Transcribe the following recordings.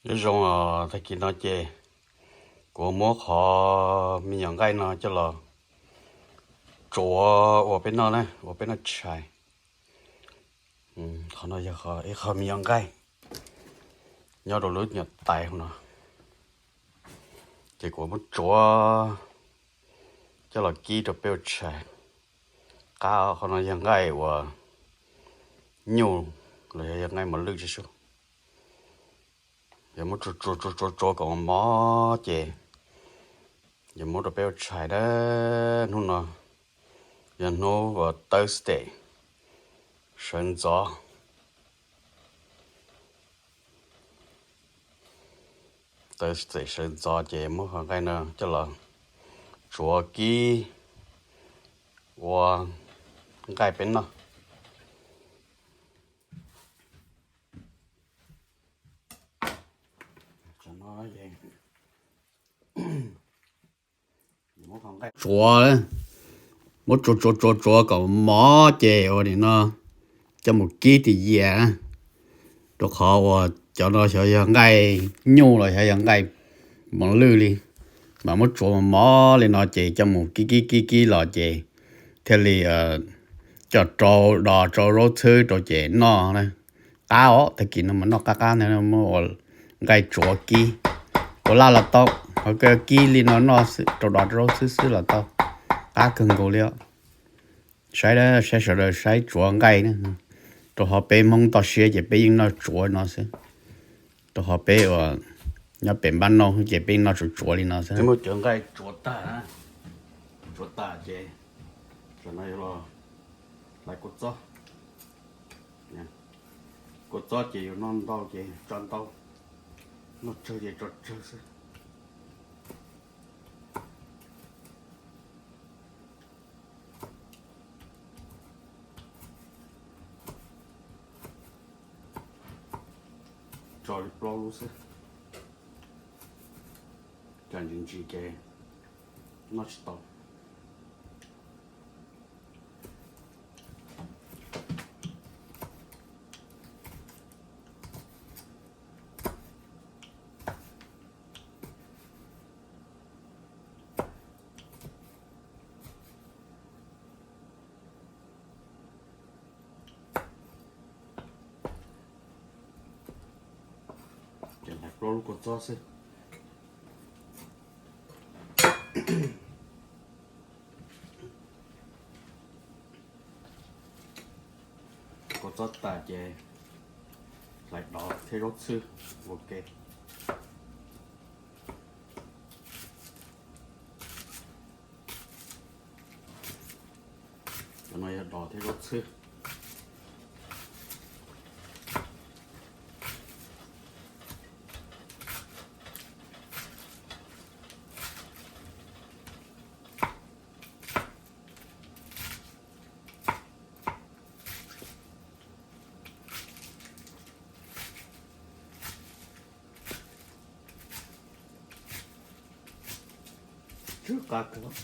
Nyob zoo os, tag kis no ces kuv muab qhov me nyuam nqaij no coj los tsuav ua peb noj na, ua peb noj tshais. Qhov no yog ib qho me nyuam nqaij nyob rau lub nyuam tais no, ces kuv muab tsuav coj los kib rau peb ua tshais. Qab, qhov no yog nqaij uas nyuj los yog nqaij mos lwj tib si. Yog muab tsuav tsuav tsuav tsuav kom mos ces yog muab rau peb ua tshais na. Hnub no yog hnub uas Thursday, sawv ntxov. Thursday sawv ntxov ces muab qhov nqaij no coj los tsuav kib ua nqaij peb noj. Tsuav, muab tsuav tsuav tsuav kom mos ces ua nim no coj mus kib tis yias, rau qhov uas cov no xyov yog nqaij nyuj los xyov yog nqaij mos lwj li, mas muab tsuav mos mos li no ces coj mus kib kib kib kib los ces thiaj li coj rau dos rau zaub txhwb rau ces noj na. Qab os, tag kis no mas noj qab qab ntag, muab ua nqaij tsuav kib, ua laj los tau, ho kib li no noj rau dos rau zaub txhwb xwb los tau. Qab kawg nkaus li os. Saib, saib sawv daws saib tsuav nqaij na. Rau qhov peb Hmoob toj siab ces peb yeej noj tsuav no xwb. Rau qhov peb uas nyob pem npab no ces peb yeej noj tsuav tsuav li no xwb. Muab cov nqaij tsuav tag, tsuav tas ces tam no yuav los hlais kua txob. Kua txob ces yuav noj ntau ces tso ntau, noj tsawg ces tso tsawg xwb. Tso li plaub lub xwb, tsam ntsis ntsis ces noj tsis tau. Ces hlais plaub lub kua txob xwb. Kua txob tas ces hlais dov thiab zaub txhwb ua ke. Cov no yog dov thiab zaub txhwb. Tsw qab kawg.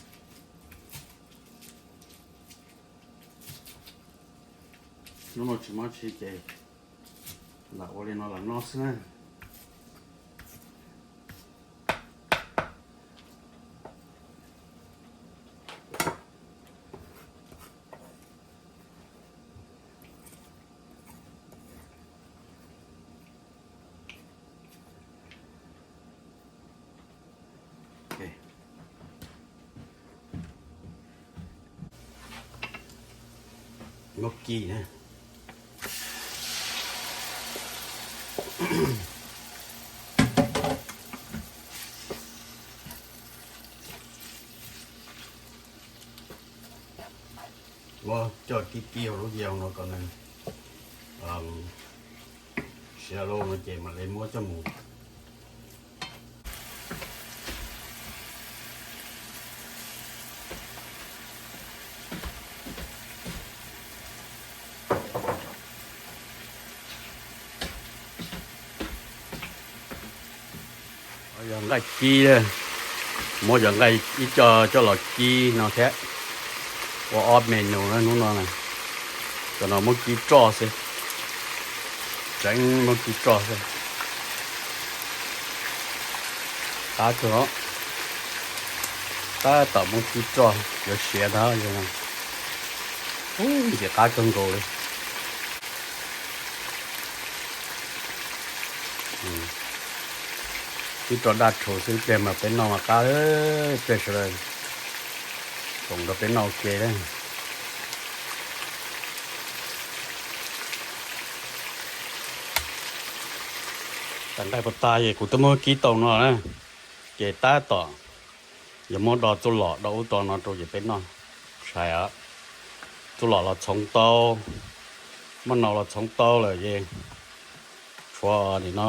Hnub no tsis muaj tsi ces lam ua li no lam noj xwb na. Muab kib na. Muab coj kib kib hauv lub yau no kom nws siav lauj no ces mam li muab coj mus. Yog nqaij kib, muab cov nqaij ib co coj los kib no thiab. Ua ob menu na hnub no na. Cov no muab kib roj xwb, tseev muab kib roj xwb. Qab kawg os. Tab tom muab kib roj yuav siav ntag. Ntxim qab kawg nkaus li. Kib roj daj rhuv xwb, ib pliag mas peb noj mas qab, ib pliag sawv daws koom nrog peb noj ua ke na. Tag nqaij puas tag es kuv twb muab kib tau no na, ces tab tom yuav muab do txuj lom do ub do no rau ces peb noj tshais os. Txuj lom los txhoov tau, maj nau los txhoov tau lawm ces tshuav nim no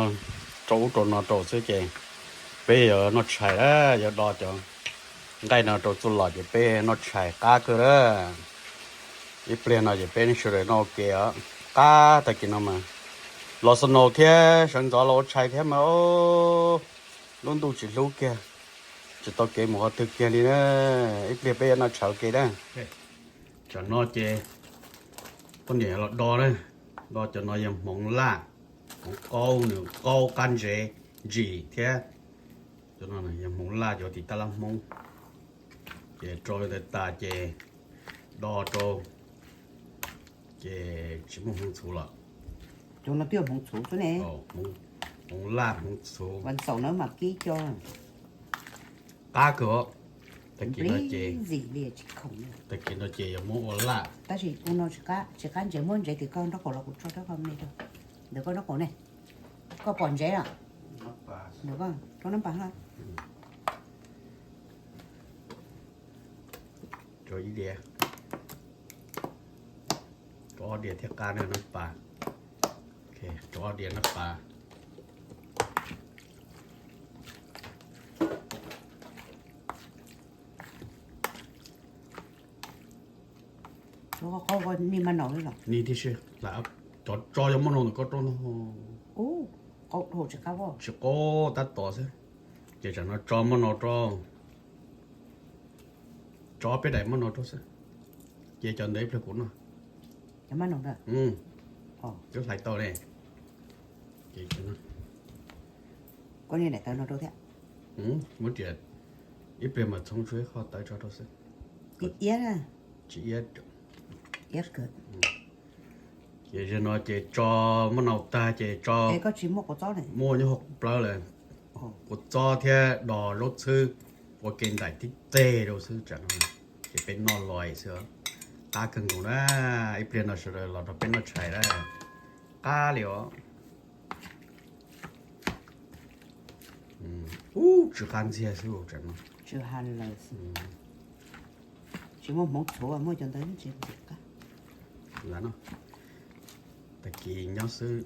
rau ub rau no rau xwb ces peb yuav noj tshais a, yuav do cov nqaij no rau txuj lom ces peb noj tshais qab kawg a. Ib pliag no ces peb sawv daws noj ua ke os. Qab tag kis no mas los snow thiab sawv ntxov los ua tshais thiab mas lub ntuj tsis hlub kiag, tsis tau kev mus qhov twg kiag li na. Ib pliag peb yuav noj tshais ua ke na. Tsam no ces poj niam los do na, do cov no yog hmoov laj, hmoov qaub, nws qaub qab ntsev ntsim thiab. Cov no yog hmoov laj cov tim tab lab Hmoob. Ces rau tas ces do rau, ces tsis muaj hmoov txhuv lawm. Cov no twb yog hmoov txhuv xwb ne. Hmoov laj hmoov txhuv. Vas xaum na mas kib cov qab kawg. Tag kis no ces, tag kis no ces yuav muab ua laj. Tab sis ua no tsis qab ntsev, muab ntsev tim koj nraub qaum los kuv tso rau koj me rau. Ntawm koj nraub qaum ne, koj pom ntsev los? Ntawm koj rau nab pas. Rau ib diav, rau ob diav thiaj qab nab pas. Rau ob diav nab pas. Ni tib si, cov tso cov maj nau ntawm koj rau no. Tsis qaub, tab tom xwb. Ces tsam no tso maj nau rau, tso peb daim maj nau rau xwb. Ces cov ntawd ib pliag kuv noj. Twb hlais tau ne. Muab riam ib pliag mas txhoov tshuav ib qho tawv tso rau xwb. Tsis iab. Ces zaum no ces tso maj nau tag ces tso, muaj nyob hauv plawv lawm. Kua txob thiab dos zaub txhwb ua ke ntaim tib teg rau xwb tsam no, ces peb noj los xwb. Qab kawg nkaus na, ib pliag no sawv daws los nrog peb noj tshais na. Qab li os. Ub, tsw qab ntxiag xwb tsam no. Tsis muaj hmoov txhuv, muaj cov ntawd ntxiv qab. Tag kis nyob xwb,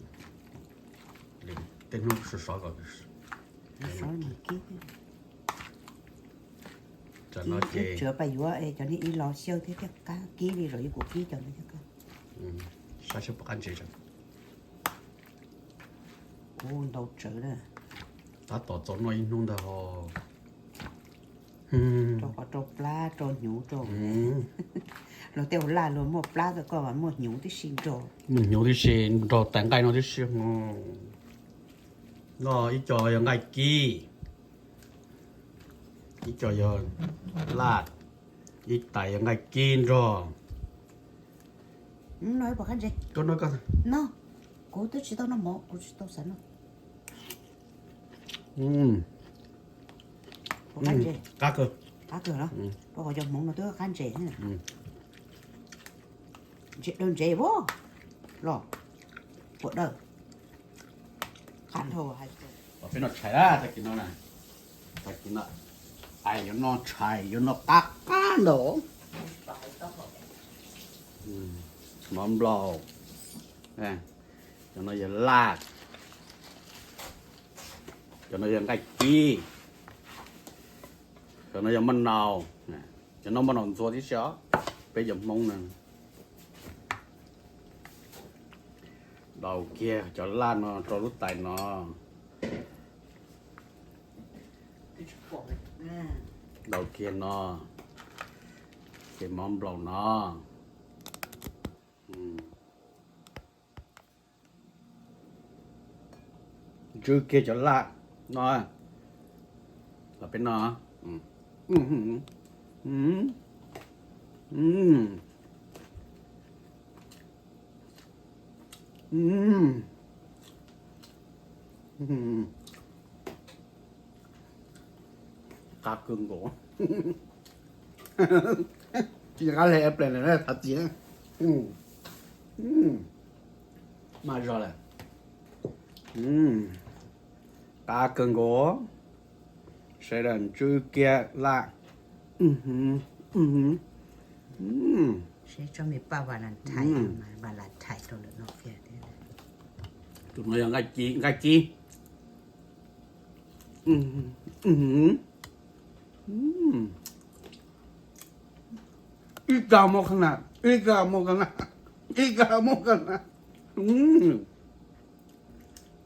tej hnub sov sov kom, tsam no ces tsuav pais yuav cov niag ib lo xyaw thiab thiaj qab kib li los yog kuv kib cov ntawd thiaj qab. Saib seb puas qab ntsev. Ub, ntau tsawv na. Tab tom txaus noj ib hnub ntag ho. Rau qhov rau plab rau hnyuv rau. Luag tej ua laj luag muaj plab, koj mas muaj hnyuv tib si nrog. Muaj hnyuv tib si nrog tais nqaij no tib si. Noj ib co yog nqaij kib, ib co yog laj, ib tais yog nqaij kib nrog. Kuv twb tsis tau noj mov, kuv tsis tau xav noj. Qab kawg, qab kawg los, rau qhov cov hmoov no twb qab ntses. Ntses daw ntses los, puas daw. Qab dhau hais. Peb noj tshais na, tag kis no na, tag kis no, ais yuav noj tshais yuav noj qab qab ntau. Mov nplaum, cov no yog laj, cov no yog nqaij kib, cov no yog maj nau, cov no maj nau ntxhua tib si os, peb cov Hmoob na. Daus kiag cov laj no rau lub tais no. Daus kiag no, ces mov nplaum no. Ntsw kiag cov laj no, Peb no. Qab kawg nkaus. Tsis qab li airplane na, thov txim na. Mas zog lawm. Qab kawg nkaus. Sawv daws ntswj kiag laj. Seb tsob me paj Valentine, Valentine rau lawm no kiag thiab. Tus no yog nqaij ci, nqaij ci. Ib kag muaj qab na, ib kag muaj qab na, ib kag muaj qab na.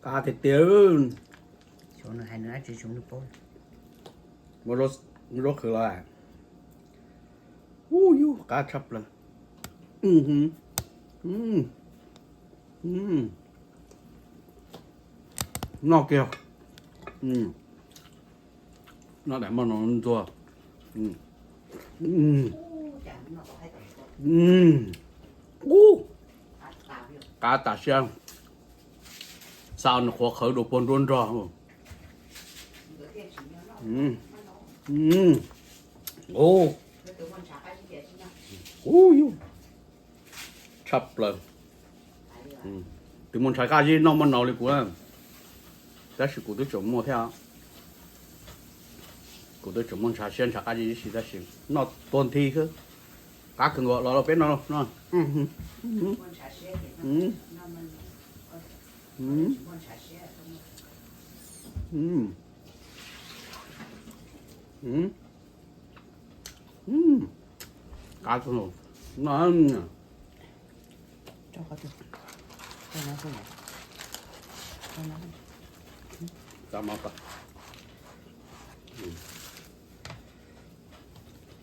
Qab tiag tiag. Muab zaub qhwv los. Ub, yus qab tshaj plaws. Noj kiag. Noj daim moj no ntxuag. Ub, qab tas siab. Xav nws qhuav qhawv dua puag nruab nrog. Ub, tshaj plaws. Tus muaj ntshav qab zib noj muaj nau li kuv, tab sis kuv twb tseem muaj thiab. Kuv twb tseem muaj ntshav siab ntshav qab zib si tab sis noj tuag nthi xwb. Qab kawg nkaus los peb no no. Qab kawg nkaus no.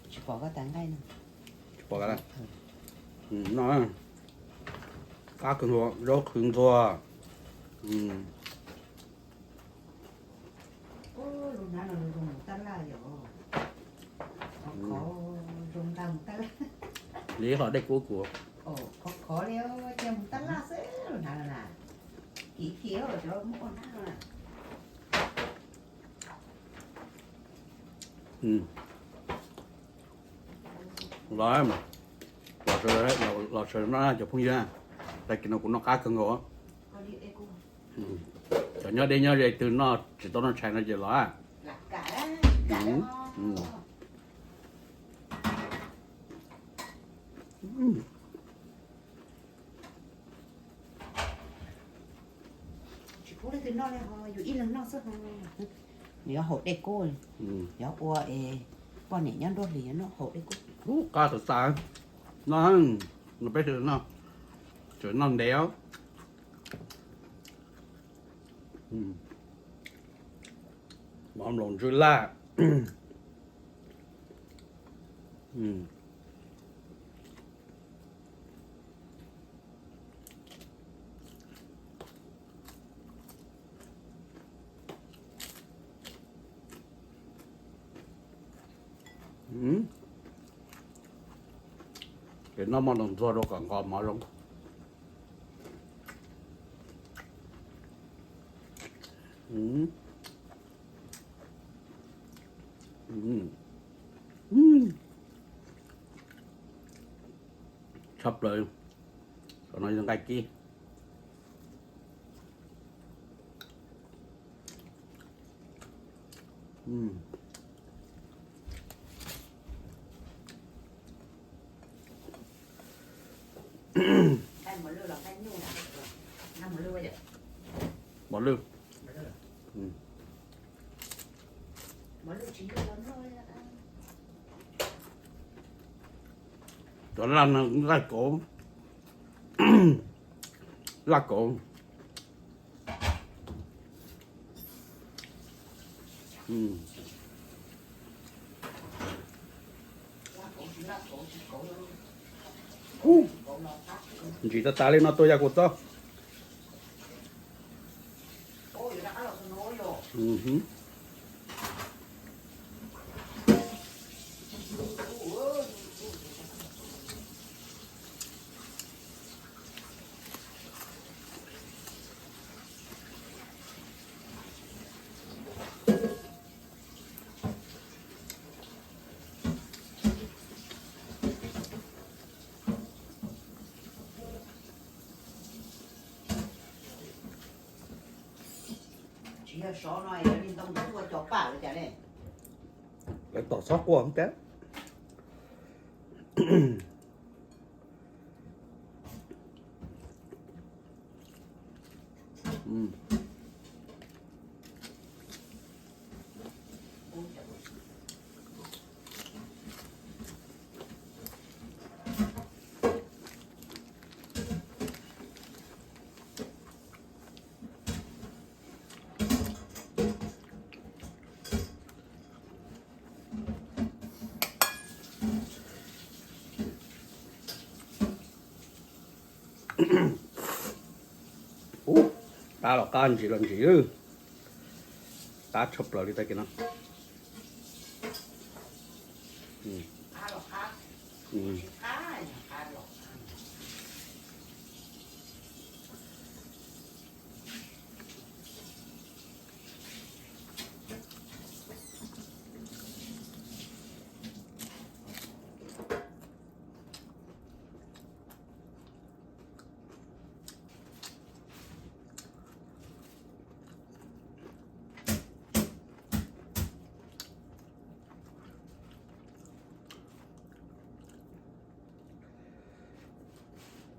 Tsis pom koj tas nqaij no. Tsis pom koj. No, qab kawg nkaus, zaub qhwv ntxuag. Lub hnab no zoo mus tab laj yom. Zoo nqa mus tab laj. Li hom dej kub kuv. Khov khov li, cia mus tab laj xwb lub hnab no na. Kim kiag cov muaj hnab no na. Los, los sawv daws no cov phooj ywg, tag kis no kuv noj qab kawg nkaus. Cov nyob deb nyob ze twg noj tsis tau noj tshais no ces los. Tsis pub leej twg noj li ho yus ib leeg noj xwb ho. Nws yuav haum dej kub, yuav ua es poj niam nyob nruab hlis yuav noj haum dej kub. Qab xav xav, no, no peb tseem noj ntev os. Mov nploos ntswj laj. Ces noj mov nploos ntxuag rau kom nqos mov zoo. Tshaj plaws, cov no yog nqaij kib. Mos lwj. Cov laj no laj kauv, laj kauv. Ntsim tas tas li no tuaj ya kuv txob. Yog sov no yog li ntoo ntawd ua cov paj ua cas ne? Lawv tom txhob quaj thiab. Ub, qab los qab, ntsim los ntsim, qab tshaj plaws li tag kis no.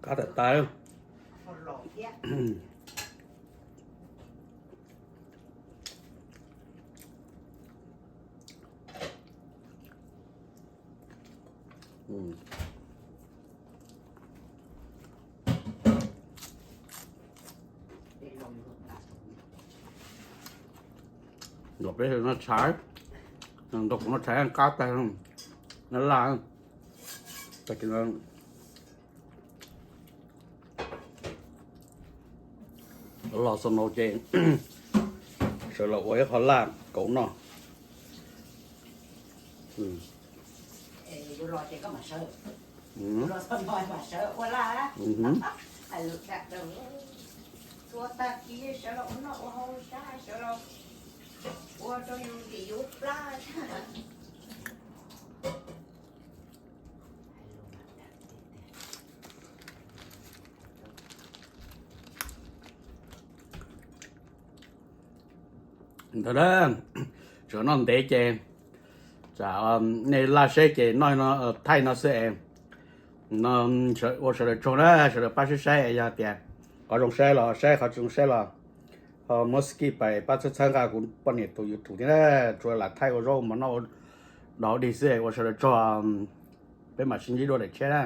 Qab tawm tas. Los peb noj tshav, nrog kuv noj tshav qab tag, noj laj. Los xo no ces sawv los ua ib qho laj kauv noj. Ntawd na, tseem noj ntev ces tsam nej laj seb ces noj thaij no xwb es. No ua sawv daws tsaug na, sawv daws pab saib saib, yog tias qhov zoo saib los saib, qhov tsis zoo saib los ho muab skip pais, pab txhawb txhawb nqa kuv poj niam tus YouTube thiab na. Tsuas lam thaij ua zaub mov noj ua dog dig xwb, ua sawv daws tsaug, peb mam sib ntsib dua daim tshiab na.